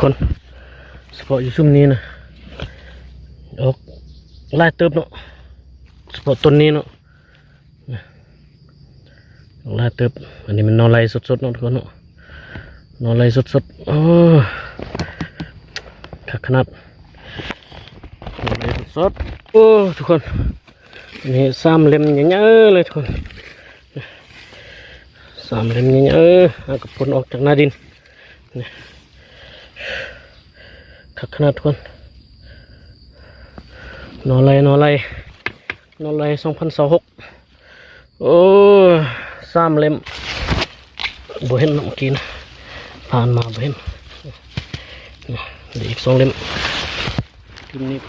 ຄົນ ສະເພາະຢູ່ຊຸມນີ້ນະ ອອກຫຼາຍເຕີບເນາະ ສະເພາະຕົ້ນນີ້ເນາະ ອອກຫຼາຍເຕີບ. ອັນນີ້ແມ່ນໜໍ່ໄລ່ສົດໆເນາະທຸກຄົນເນາະ ໜໍ່ໄລ່ສົດໆ. ໂອ້ ຄັກຂະໜາດ ໜໍ່ໄລ່ສົດໆ. ໂອ້ ທຸກຄົນ ນີ້ສາມເຫຼັ້ມໃຫຍ່ໆເລີຍທຸກຄົນ ສາມເຫຼັ້ມໃຫຍ່ໆ ຫາກະພົ້ນອອກຈາກໜ້າດິນ. ນີ້ ຄັກຂະໜາດທຸກຄົນ ໜໍ່ໄລ່ ໜໍ່ໄລ່ ໜໍ່ໄລ່ສອງພັນຊາວຫົກ. ໂອ້ ສາມເຫຼັ້ມ ບໍ່ເຫັນເນາະ ເມື່ອກີ້ນະ ຜ່ານມາບໍ່ເຫັນ. ນີ້ ເຫຼືອອີກສອງເຫຼັ້ມ ທີມນີ້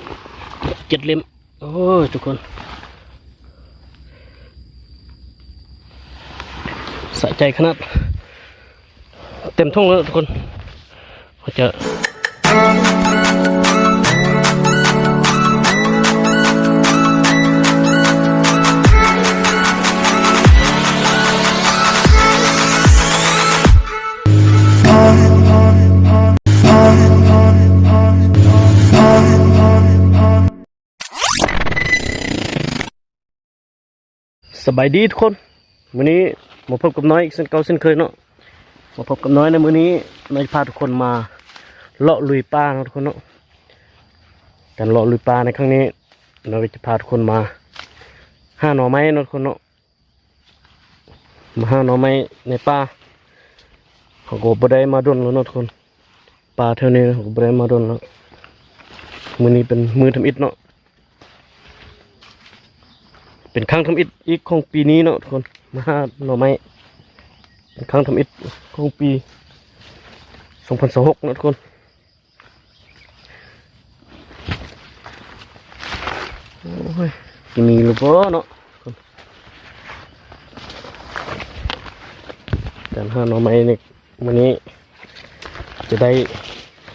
ເຈັດເຫຼັ້ມ. ໂອ້ຍ ທຸກຄົນ ສະໃຈຂະໜາດ ເຕັມຖົງແລ້ວທຸກຄົນ ເຮົາຈະ ສະບາຍດີທຸກຄົນ ມື້ນີ້ມາພົບກັບນ້ອຍອີກເຊັ່ນເກົ່າເຊັ່ນເຄີຍເນາະ. ມາພົບກັບນ້ອຍໃນມື້ນີ້ ນ້ອຍຈະພາທຸກຄົນມາເລາະລຸຍປ່າເນາະທຸກຄົນເນາະ. ການເລາະລຸຍປ່າໃນຄັ້ງນີ້ ນ້ອຍກໍຈະພາທຸກຄົນມາຫາໜໍ່ໄມ້ເນາະທຸກຄົນເນາະ. ມາຫາໜໍ່ໄມ້ໃນປ່າ ເຮົາກໍບໍ່ໄດ້ມາດົນແລ້ວເນາະທຸກຄົນ. ປ່າແຖວນີ້ເຮົາກໍບໍ່ໄດ້ມາດົນແລ້ວ. ມື້ນີ້ເປັນມື້ທຳອິດເນາະ ເປັນຄັ້ງທຳອິດອີກຂອງປີນີ້ເນາະທຸກຄົນ. ມາຫາໜໍ່ໄມ້ເປັນຄັ້ງທຳອິດຂອງປີສອງພັນຊາວຫົກເນາະທຸກຄົນ. ໂອ້ຍ ຊິມີຫຼືບໍ່ເນາະ ການຫາໜໍ່ໄມ້ນີ້ ມື້ນີ້ຈະໄດ້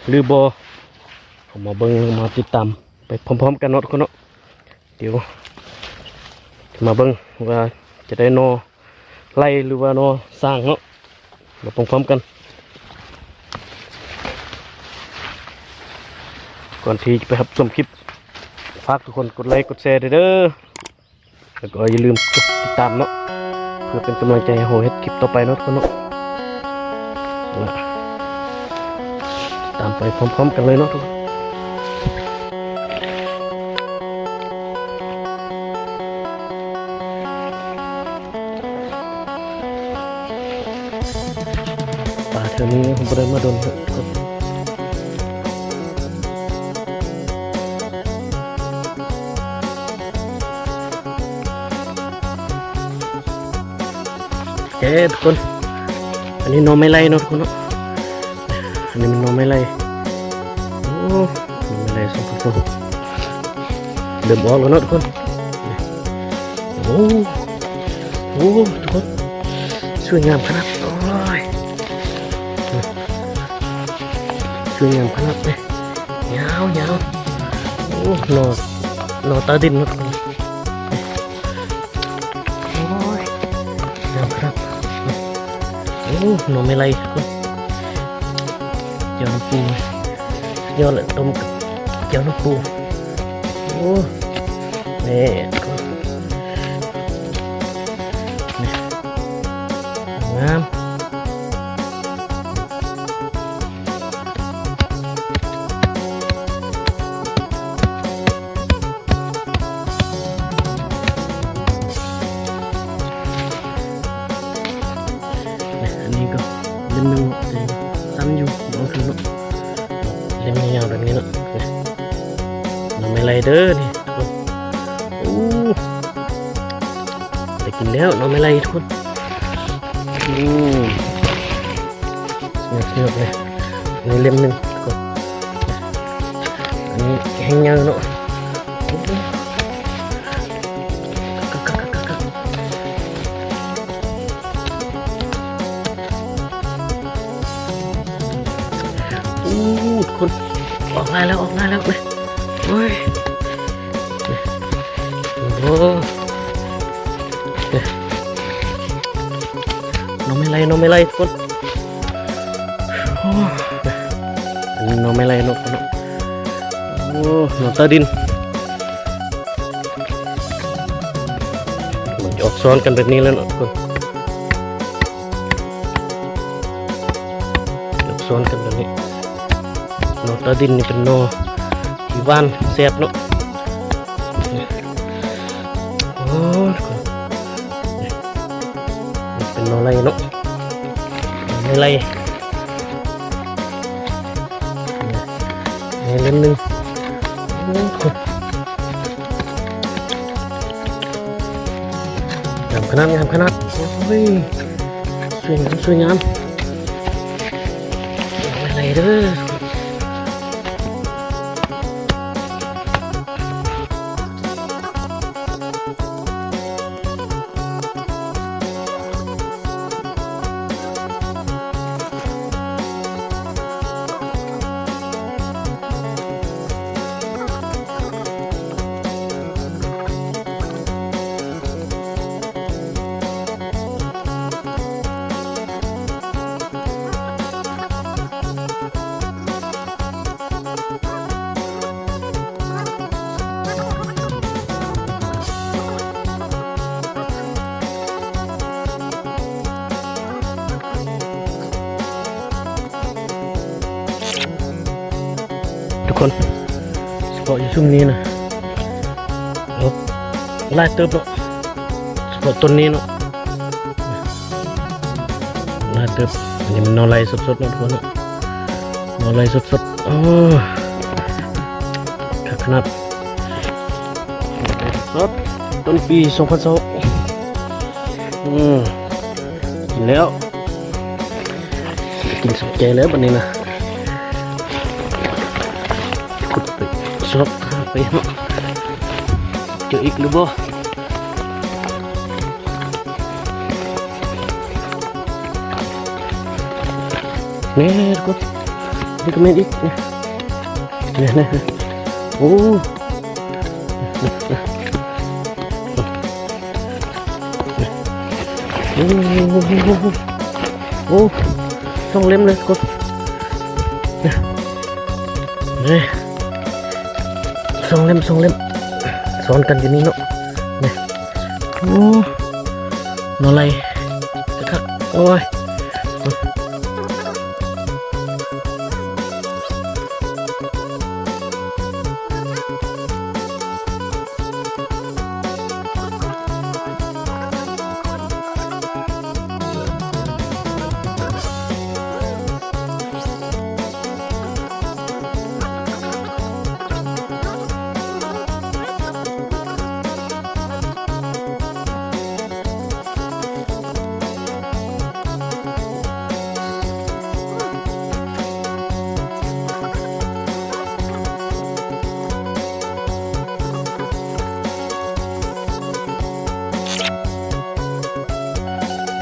ຫຼືບໍ່ ເຮົາມາເບິ່ງ ມາຕິດຕາມໄປພ້ອມໆກັນເນາະທຸກຄົນເນາະ. ດຽວມາເບິ່ງວ່າຈະໄດ້ໜໍ່ໄລ່ ຫຼືວ່າໜໍ່ສ້າງເນາະ ມາພ້ອມໆກັນ. ກ່ອນທີ່ຈະໄປຮັບຊົມຄລິບ ຝາກທຸກຄົນກົດໄລ້ກົດແຊເດີ ແລ້ວກໍຢ່າລືມກົດຕິດຕາມເນາະ ເພື່ອເປັນກຳລັງໃຈໃຫ້ເຮົາເຮັດຄລິບຕໍ່ໄປເນາະທຸກຄົນເນາະ. ຕິດຕາມໄປພ້ອມໆກັນເລີຍເນາະທຸກຄົນ. ປ່າແຖວນີ້ເຮົາບໍ່ໄດ້ມາດົນແລ້ວ. ເອີ ທຸກຄົນ ອັນນີ້ໜໍ່ໄມ້ໄລ່ເນາະທຸກຄົນເນາະ. ອັນນີ້ມັນໜໍ່ໄມ້ໄລ່ ໂອ້ ໜໍ່ໄມ້ໄລ່ສອງພັນຊາວຫົກ ເລີ່ມອອກແລ້ວເນາະທຸກຄົນ. ໂອ້ ໂອ້ ທຸກຄົນ ສວຍງາມຂະໜາດ ໂອ້ຍ ສວຍງາມຂະໜາດເລີຍ ຍາວໆ. ໂອ້ ໜໍ່ ໜໍ່ໃຕ້ດິນເນາະທຸກຄົນ. ໂອ້ຍ ງາມຄັກ. ໂອ້ ໜໍ່ໄມ້ໄລ່ ແຈ່ວນ້ຳປູ ຍອດແຫຼະ ຕົ້ມກັບແຈ່ວນ້ຳປູ. ໂອ້ ນີ້ ນີ້ ງາມ. ອັນນີ້ກໍເຫຼັ້ມໜຶ່ງເນາະ ແຕ່ສັ້ນຢູ່ ບໍ່ເຖິງເນາະ ເຫຼັ້ມຍາວໆແບບນີ້ເນາະ. ນີ້ ໜໍ່ໄມ້ໄລ່ເດີນີ້ທຸກຄົນ. ໂອ້ ໄດ້ກິນແລ້ວໜໍ່ໄມ້ໄລ່ທຸກຄົນ. ອືມ ສະໜຸກໆເລີຍ ອັນນີ້ເຫຼັ້ມໜຶ່ງກ່ອນ ອັນນີ້ແຮງໃຫຍ່ເນາະ. ໂອ້ ໂອ້ ທຸກຄົນ ອອກຫຼາຍແລ້ວ ອອກຫຼາຍແລ້ວ ໂອ້ຍ ໂອ້ ໜໍ່ໄມ້ໄລ່ ໜໍ່ໄມ້ໄລ່ທຸກຄົນ. ໂອ້ ໄ ໜໍ່ໄມ້ໄລ່ເນາະ ໂອ້ ໜໍ່ໃຕ້ດິນ ມັນຈະອອກຊ້ອນກັນແບບນີ້ແຫຼະເນາະ ອອກຊ້ອນກັນແບບນີ້. ໜໍ່ໃຕ້ດິນນີ້ເປັນໜໍ່ທີ່ຫວານແຊບເນາະ ໂອ້ ເປັນໜໍ່ໄລ່ເນາະ ໜໍ່ໄລ່ ນີ້ເຫຼັ້ມໜຶ່ງ ໂອ້ ງາມຂະໜາດ ງາມຂະໜາດ ໂອ້ຍ ສວຍງາມ ສວຍງາມ ໄລ່ເດີ. ທຸກຄົນ ສະເພາະຢູ່ຊຸມນີ້ນະ ໂອ້ ຫຼາຍເຕີບເນາະ ສະເພາະຕົ້ນນີ້ເນາະ ຫຼາຍເຕີບ. ອັນນີ້ມັນໜໍ່ໄລ່ສົດໆເນາະທຸກຄົນເນາະ ໜໍ່ໄລ່ສົດໆ ໂອ້ ຄັກຂະໜາດ ສົດ ຕົ້ນປີສອງພັນຊາວຫົກ ອືມ ກິນແລ້ວ ກິນສຸກໃຈແລ້ວບັດນີ້ນະ ຂຸດໄປຊອກຫາໄປເນາະ ເຈີອີກຫຼືບໍ່? ນີ້ທຸກຄົນ ນີ້ກໍແມ່ນອີກ ນີ້ ນີ້ ນີ້ ໂອ້ ໂອ້ ສອງເຫຼັ້ມເລີຍທຸກຄົນ ນີ້ ນີ້ ສອງເຫຼັ້ມ ສອງເຫຼັ້ມ ຊ້ອນກັນຢູ່ນີ້ເນາະ ນີ້ ໂອ້ ໜໍ່ໄລ່ຄັກໆ ໂອ້ຍ.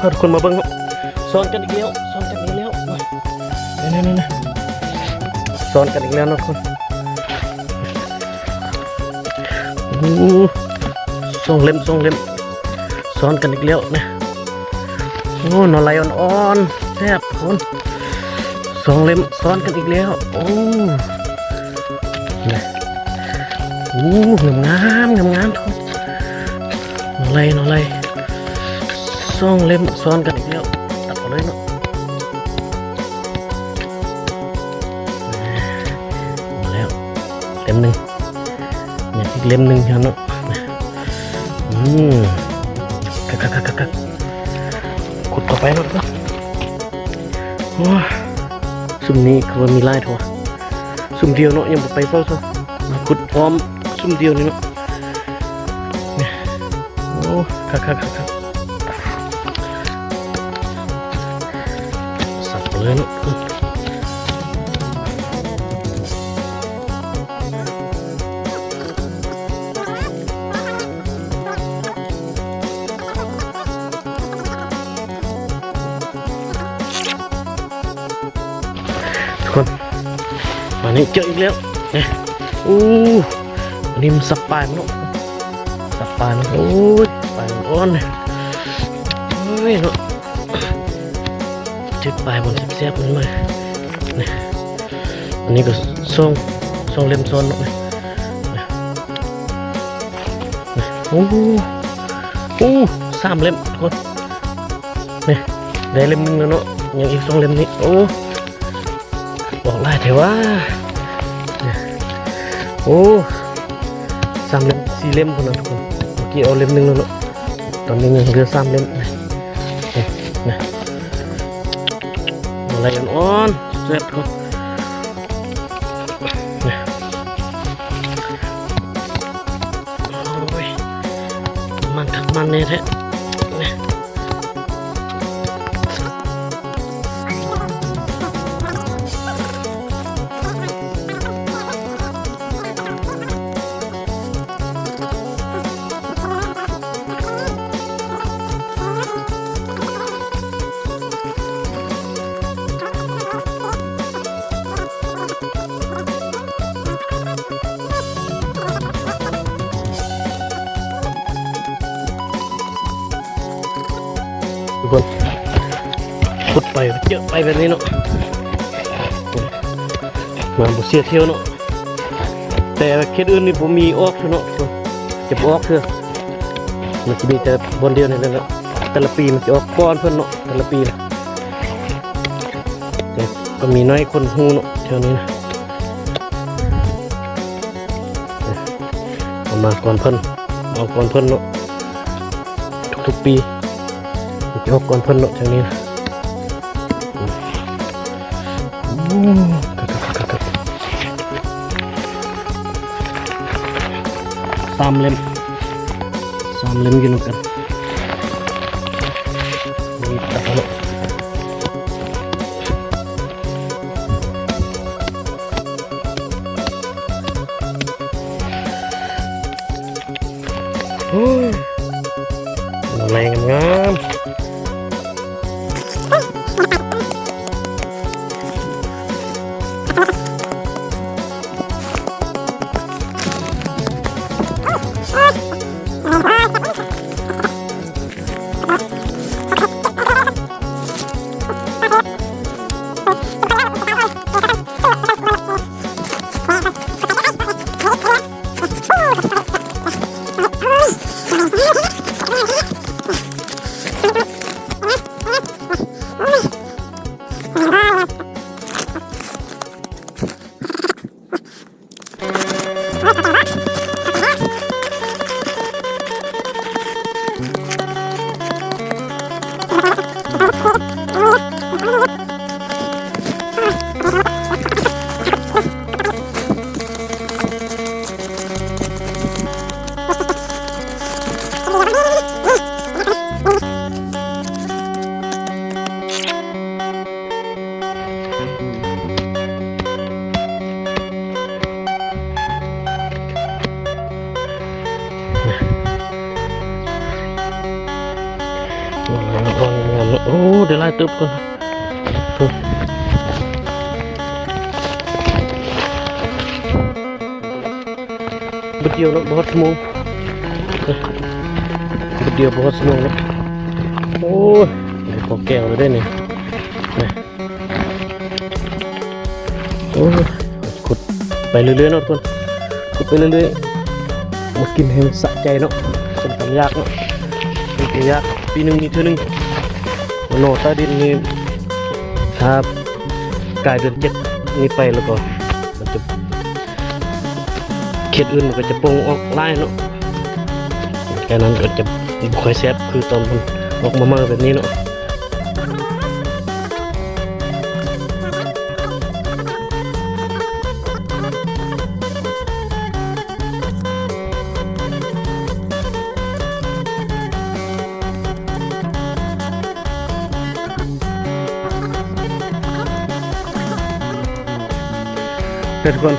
ພາທຸກຄົນມາເບິ່ງ ຊ້ອນກັນອີກແລ້ວ ຊ້ອນກັນອີກແລ້ວ ນີ້ໆ ຊ້ອນກັນອີກແລ້ວເນາະທຸກຄົນ ໂອ້ ສອງເຫຼັ້ມ ສອງເຫຼັ້ມ ຊ້ອນກັນອີກແລ້ວນະ ໂອ້ ໜໍ່ໄລ່ອ່ອນໆ ແຊບທຸກຄົນ ສອງເຫຼັ້ມຊ້ອນກັນອີກແລ້ວ ໂອ້ ນະ ໂອ້ ງາມໆ ງາມໆ ທຸກຄົນ ໜໍ່ໄລ່ ໜໍ່ໄລ່ ສອງເຫຼັ້ມຊ້ອນກັນອີກແລ້ວ ຕັກເອົາເລີຍເນາະ ມາແລ້ວ ເຫຼັ້ມໜຶ່ງ ຍັງອີກເຫຼັ້ມໜຶ່ງຢູ່ເນາະ ອືມ ຄັກໆໆໆ ຂຸດເຂົ້າໄປເນາະ ໂອ້ຍ ຊຸມນີ້ຄືວ່າມີຫຼາຍແທ້ວະ ຊຸມດຽວເນາະ ຍັງບໍ່ໄປເບິ່ງຊະ ມາຂຸດພ້ອມຊຸມດຽວນີ້ເນາະ ໂອ້ ຄັກໆໆໆ ສັບເລີຍເນາະ ທຸກຄົນ ມານີ້ເຈີອີກແລ້ວ ນີ້ ໂອ້ ອັນນີ້ມັນສັບປາຍມັນເນາະ ສັບປາຍມັນ ໂອ້ຍ ປາຍມັນອ່ອນ ໂອ້ຍເນາະ ເຈີປາຍມັນແຊບໆ ມັນມາ ນີ້ ໂອ້ ນີ້ກໍສອງ ສອງເຫຼັ້ມຊ້ອນເນາະ. ໂອ້ ໂອ້ ສາມເຫຼັ້ມທຸກຄົນ. ນີ້ ໄດ້ເຫຼັ້ມໜຶ່ງແລ້ວເນາະ, ຍັງອີກສອງເຫຼັ້ມນີ້. ໂອ້ ອອກຫຼາຍແທ້ຫວາ. ໂອ້ ສາມເຫຼັ້ມ ສີ່ເຫຼັ້ມພຸ້ນນະທຸກຄົນ. ເມື່ອກີ້ເອົາເຫຼັ້ມໜຶ່ງແລ້ວເນາະ, ຕອນນີ້ຍັງເຫຼືອສາມເຫຼັ້ມ. ນີ້ ນີ້ ໜໍ່ໄລ່ອ່ອນໆ ແຊບໆ. ໂອ້ຍ ມັນຄັກມັນແນ່ແທ້. ທຸກຄົນ ຂຸດໄປເຈີໄປແບບນີ້ເນາະ, ມາບໍ່ເສຍທ່ຽວເນາະ. ແຕ່ເຂດອື່ນນີ້ບໍ່ມີອອກເທື່ອເນາະ, ຈະບໍ່ອອກເທື່ອ. ມັນຈະມີແຕ່ບ່ອນດຽວນີ້ແຫຼະເນາະ, ແຕ່ລະປີມັນຈະອອກກ່ອນເພິ່ນເນາະ, ແຕ່ລະປີນະ. ແຕ່ກໍມີໜ້ອຍຄົນຮູ້ເນາະແຖວນີ້ນະ. ເອົາມາກ່ອນເພິ່ນ ເອົາກ່ອນເພິ່ນເນາະ, ທຸກໆປີມັນຈະອອກກ່ອນເພິ່ນເນາະແຖວນີ້ນະ. ໂອ້ ຄັກໆໆໆ ສາມເຫຼັ້ມ ສາມເຫຼັ້ມຢູ່ນຳກັນ. ມີຕາເນາະ. ໂອ້ຍ ໜໍ່ໄລ່ງາມໆ. ໂອ້ ໄດ້ຫຼາຍເຕີບກ່ອນ. ບາດດຽວເນາະ ບໍ່ຮອດຊົ່ວໂມງ, ບາດດຽວບໍ່ຮອດຊົ່ວໂມງເນາະ. ໂອ້ຍ ໄດ້ພໍແກງແລ້ວເດ້ນີ້. ໂອ້ຍ ຂຸດໄປເລື້ອຍໆເນາະທຸກຄົນ, ຂຸດໄປເລື້ອຍໆ ມາກິນໃຫ້ມັນສະໃຈເນາະ. ຄົນກຳຍາກເນາະ, ຄົນກຳຍາກ, ປີໜຶ່ງມີເທື່ອໜຶ່ງ. ໜໍ່ໃຕ້ດິນນີ້ ຖ້າກາຍເດືອນເຈັດນີ້ໄປແລ້ວກໍ ມັນຈະ ເຂດອື່ນມັນກໍຈະປົ່ງອອກຫຼາຍເນາະ, ແຄ່ນັ້ນກໍຈະບໍ່ຄ່ອຍແຊບຄືຕອນມັນອອກມາໃໝ່ແບບນີ້ເນາະ. ເອີ ທຸກຄົນ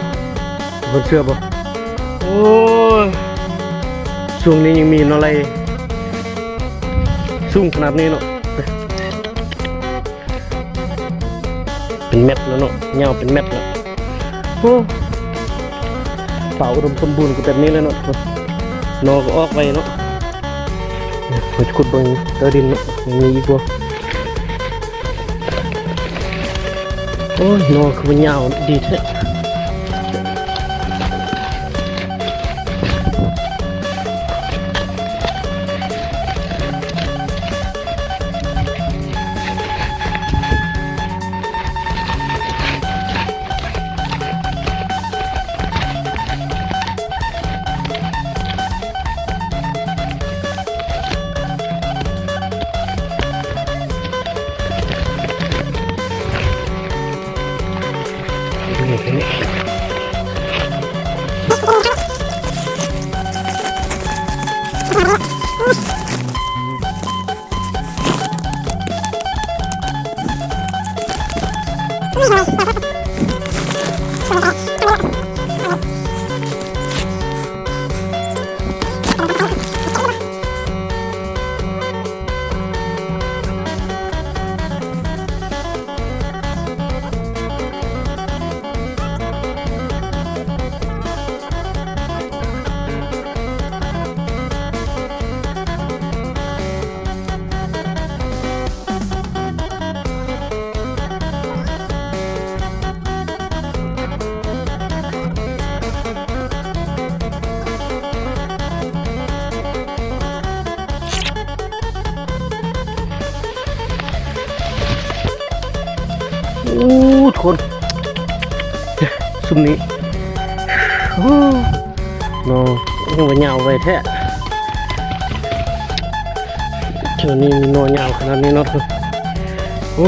ທຸກຄົນເຊື່ອບໍ່? ໂອ້ຍ ຊ່ວງນີ້ຍັງມີໜໍ່ໄລ່ສູງຂະໜາດນີ້ເນາະ, ເປັນແມັດແລ້ວເນາະ, ຍາວເປັນແມັດແລ້ວ. ໂອ້ ປ່າອຸດົມສົມບູນກໍແບບນີ້ແຫຼະເນາະ, ໜໍ່ກໍອອກໄວເນາະ. ເຮົາຈະຂຸດເບິ່ງໃຕ້ດິນເນາະ ມີອີກບໍ່. ໂອ້ຍ ໜໍ່ຄືມັນຍາວດີແທ້. ໂອ້ ທຸກຄົນ ຊຸມນີ້ ໂອ້ ໜໍ່ ໂອ້ ຍາວໄວແທ້ ເທື່ອນີ້ມີໜໍ່ຍາວຂະໜາດນີ້ເນາະ ໂອ້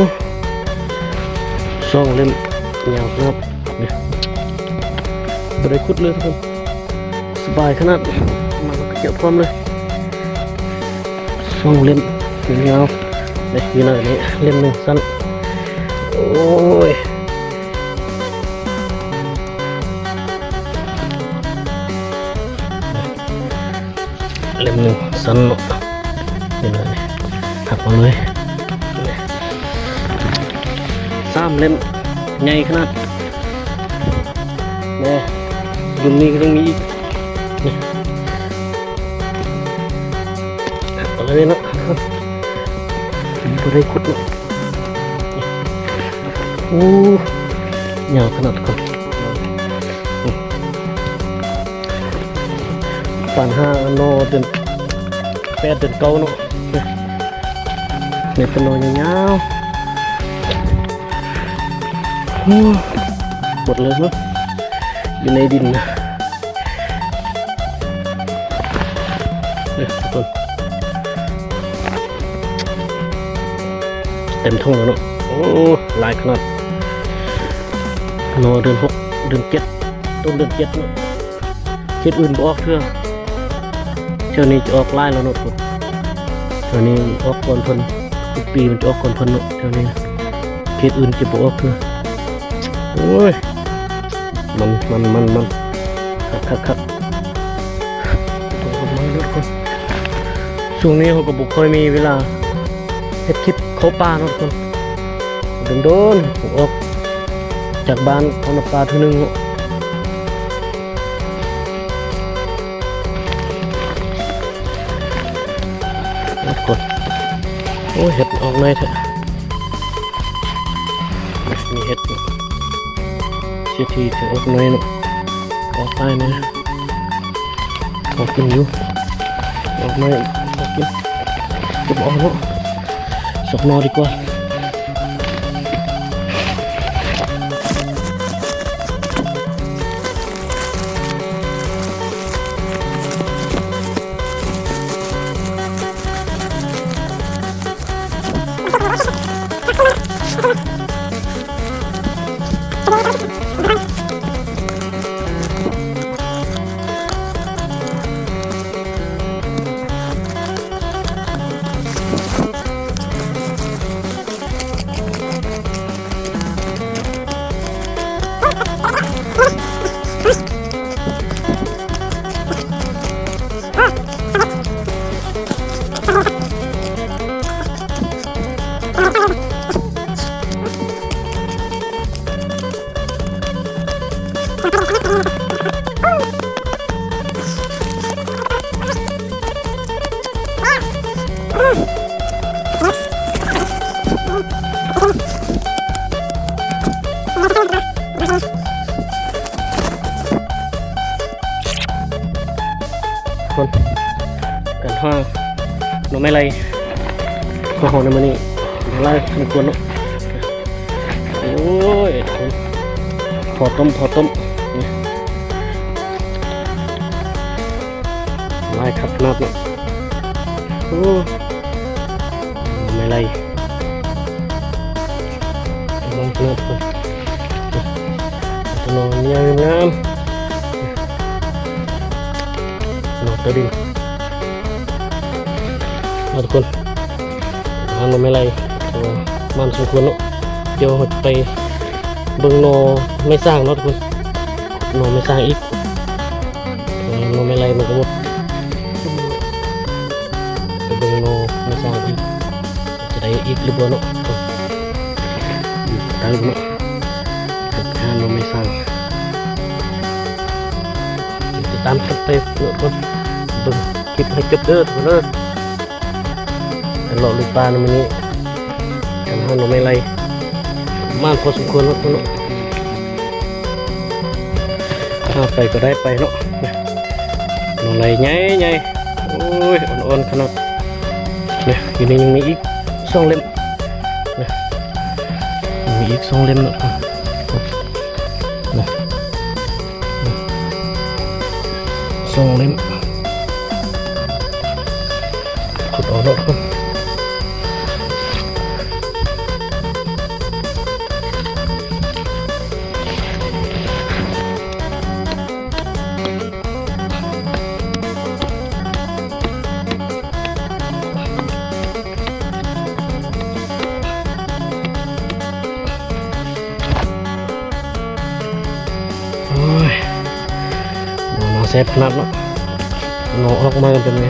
ສອງເຫຼັ້ມຍາວຂະໜາດນີ້ ບໍ່ໄດ້ຂຸດເລີຍທຸກຄົນ. ສະບາຍຂະໜາດ ມາແລ້ວກະເຈາະພ້ອມເລີຍ ສອງເຫຼັ້ມຍາວ ເດ້ ຢູ່ໃນນີ້ເຫຼັ້ມໜຶ່ງສັ້ນ ໂອ້ຍ ເຫຼັ້ມໜຶ່ງສັ້ນເນາະ ຢູ່ໃນນີ້ ຫັກມາເລີຍ ສາມເຫຼັ້ມ ໃຫຍ່ຂະໜາດ. ແນ່ ລຸ້ນນີ້ກະຍັງມີອີກ ນີ້ ເອົາເລີຍເນາະ ບໍ່ໄດ້ຂຸດເນາະ ໂອ້ ຍາວຂະໜາດ ປານຫາໜໍ່ເດືອນແປດເດືອນເກົ້າເນາະ. ເມັດເປັນໜໍ່ຍາວໆ ໂອ້ ໝົດເລີຍເນາະ ຢູ່ໃນດິນນະ ເອີ ທຸກຄົນ ເຕັມຖົງແລ້ວເນາະ ໂອ້ ຫຼາຍຂະໜາດ ໜໍ່ເດືອນຫົກ ເດືອນເຈັດ ຕົ້ນເດືອນເຈັດເນາະ. ເຂດອື່ນບໍ່ອອກເທື່ອ ແຖວນີ້ຈະອອກຫຼາຍແລ້ວເນາະ ແຖວນີ້ອອກກ່ອນເພິ່ນ ທຸກປີມັນຈະອອກກ່ອນເພິ່ນເນາະ ແຖວນີ້ ເຂດອື່ນຈະບໍ່ອອກເທື່ອ ໂອ້ຍ ມັນ ມັນ ມັນ ມັນ ຄັກ ຄັກ ໆ ຊ່ວງນີ້ເຮົາກະບໍ່ຄ່ອຍມີເວລາເຮັດຄລິບເຂົ້າປ່າເນາະ ທຸກຄົນ ດົນໆ ອອກຈາກບ້ານເຂົ້ານຳປ່າເທື່ອໜຶ່ງເນາະ ໂອ້ຍ ເຫັດອອກໜ້ອຍແທ້ ມີເຫັດ ເສດຖີເຖິງອອກໜ້ອຍເນາະ ອອກຫຼາຍແນ່ ພໍກິນຢູ່ ອອກໜ້ອຍ ພໍກິນ ເກັບອອກເນາະ ສອກໜໍ່ດີກວ່າ. ອ່າ ໜໍ່ໄມ້ໄລ່ ມາຮອດໃນມື້ນີ້ ຫຼາຍສົມຄວນເນາະ. ໂອ້ຍ ພໍຕົ້ມ ພໍຕົ້ມ ນີ້ ຫຼາຍຄັກຂະໜາດເນາະ. ໂອ້ ໜໍ່ໄມ້ໄລ່ ງາມຂະໜາດ ໜໍ່ໃຫຍ່ງາມ ໜໍ່ໃຕ້ດິນເນາະທຸກຄົນ. ຫາໜໍ່ໄມ້ໄລ່ ຖືວ່າໝານສົມຄວນເນາະ. ດຽວເຮົາຈະໄປເບິ່ງໜໍ່ໄມ້ສ້າງເນາະທຸກຄົນ. ໜໍ່ໄມ້ສ້າງອີກ ເອີ ໜໍ່ໄມ້ໄລ່ມັນກໍໝົດ. ໄປເບິ່ງໜໍ່ໄມ້ສ້າງອີກ ຈະໄດ້ອີກຫຼືບໍ່ເນາະ. ຕາມເນາະ ຫາໜໍ່ໄມ້ສ້າງ ຕິດຕາມກັນໄປເນາະ ເບິ່ງຄລິບໃຫ້ຈົບເດີທຸກຄົນເດີ. ການເລາະລຸຍປ່າໃນມື້ນີ້ ການຫາໜໍ່ໄມ້ໄລ່ ໝານພໍສົມຄວນເນາະ ຫາໄປກໍໄດ້ໄປເນາະ. ໜໍ່ໄລ່ໃຫຍ່ໆ ໂອ້ຍ ອ່ອນໆຂະໜາດ. ນີ້ ຢູ່ນີ້ຍັງມີອີກສອງເຫຼັ້ມ ນີ້ ມີອີກສອງເຫຼັ້ມເນາະ ນີ້. ສອງເຫຼັ້ມ ຂຸດອອກເນາະ. ໂອ້ຍ ໜໍ່ແຊບຂະໜາດເນາະ ໜໍ່ອອກມາເປັນໄງ.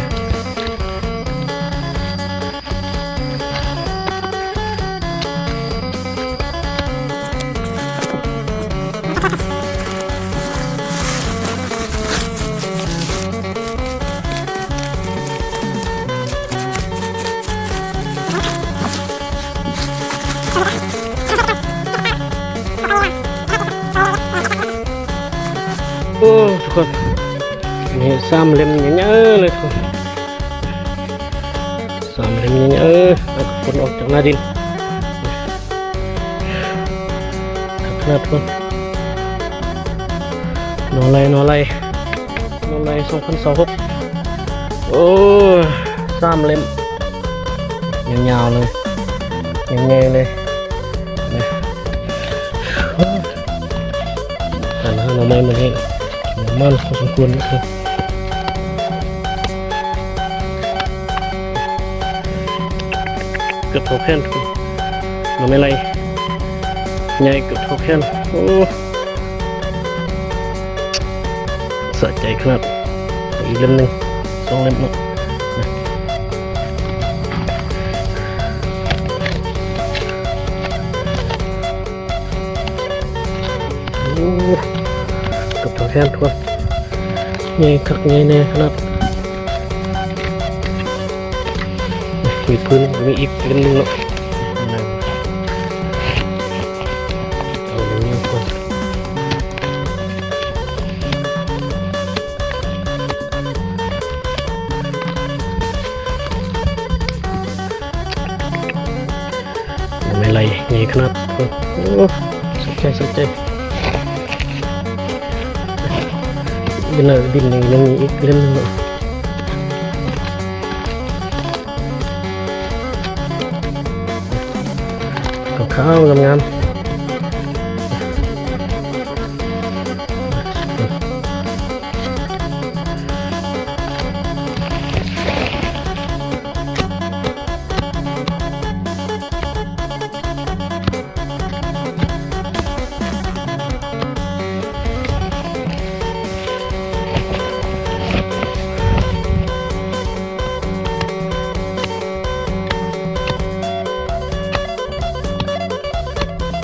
ໂອ້ ທຸກຄົນ ນີ້ສາມເຫຼັ້ມໃຫຍ່ໆເລີຍທຸກຄົນ ສາມເຫຼັ້ມໃຫຍ່ໆ ເອີ ແລ້ວກໍຂົນອອກຈາກໜ້າດິນ ຄັກຂະໜາດທຸກຄົນ. ໜໍ່ໄລ່ ໜໍ່ໄລ່ ໜໍ່ໄລ່ສອງພັນຊາວຫົກ ໂອ້ ສາມເຫຼັ້ມ ຍາວໆເລີຍ ໃຫຍ່ໆເລີຍ ນີ້. ການຫາໜໍ່ໄມ້ມື້ນີ້ ມັນພໍສົມຄວນເນາະ ເກືອບເທົ່າແຂນ ໜໍ່ໄມ້ໄລ່ໃຫຍ່ເກືອບເທົ່າແຂນ ໂອ້ ສະໃຈຂະໜາດ. ອີກເຫຼັ້ມໜຶ່ງ ສອງເຫຼັ້ມເນາະ. ໂອ້ ເກືອບເທົ່າແຂນທຸກຄົນ ໃຫຍ່ຄັກໃຫຍ່ແນ່ຂະໜາດ. ວິດພື້ນ ມີອີກເຫຼັ້ມໜຶ່ງເນາະ ເອົາເຫຼັ້ມນີ້ກ່ອນ. ໜໍ່ໄມ້ໄລ່ໃຫຍ່ຂະໜາດ ໂອ້ ສົນໃຈ ສົນໃຈ. ຢູ່ໃນດິນນີ້ຍັງມີອີກເຫຼັ້ມໜຶ່ງເນາະ ຂາວໆງາມໆ. ໂ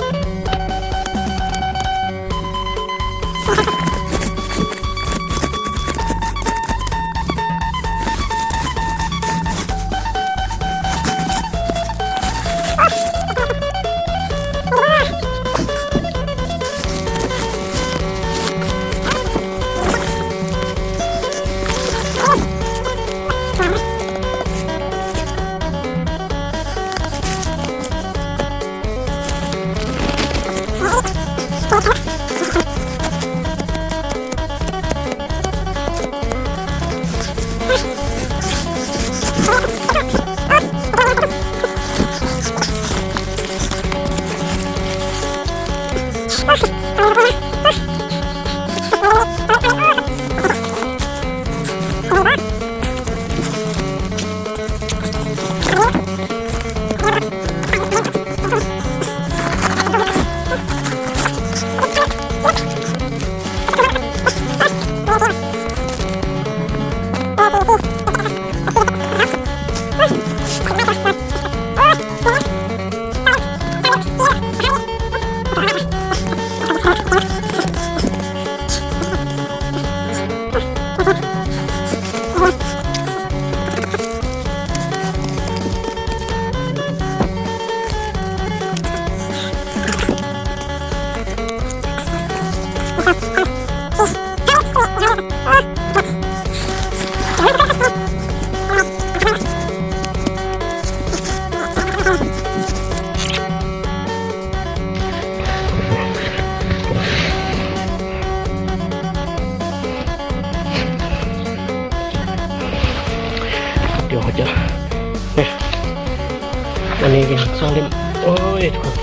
ອັນນີ້ອີກສອງເຫຼັ້ມ. ໂອ້ຍ ທຸກຄົນ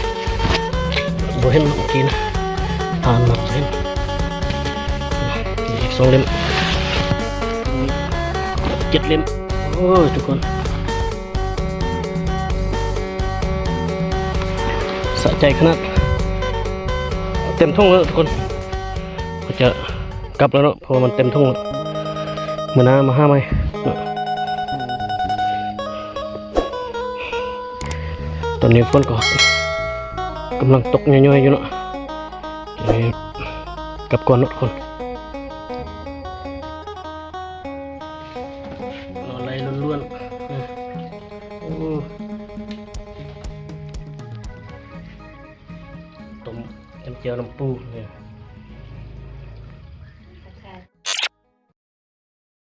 ບໍ່ເຫັນເມື່ອກີ້ນະ ຜ່ານມາບໍ່ເຫັນ. ອີກສອງເຫຼັ້ມ ເຈັດເຫຼັ້ມ. ໂອ້ຍ ທຸກຄົນ ສະໃຈຂະໜາດ. ເຕັມຖົງແລ້ວທຸກຄົນ ເຮົາຈະກັບແລ້ວເນາະ ເພາະວ່າມັນເຕັມຖົງແລ້ວ. ມື້ໜ້າມາຫາໃໝ່. ຕອນນີ້ຝົນກໍກຳລັງຕົກຍ້ອຍໆຢູ່ເນາະ. ກັບກ່ອນເນາະທຸກຄົນ. ລໍໄລ່ລ້ວນໆ. ໂອ້ ຕົ້ມ ຈ້ຳແຈ່ວນ້ຳປູ.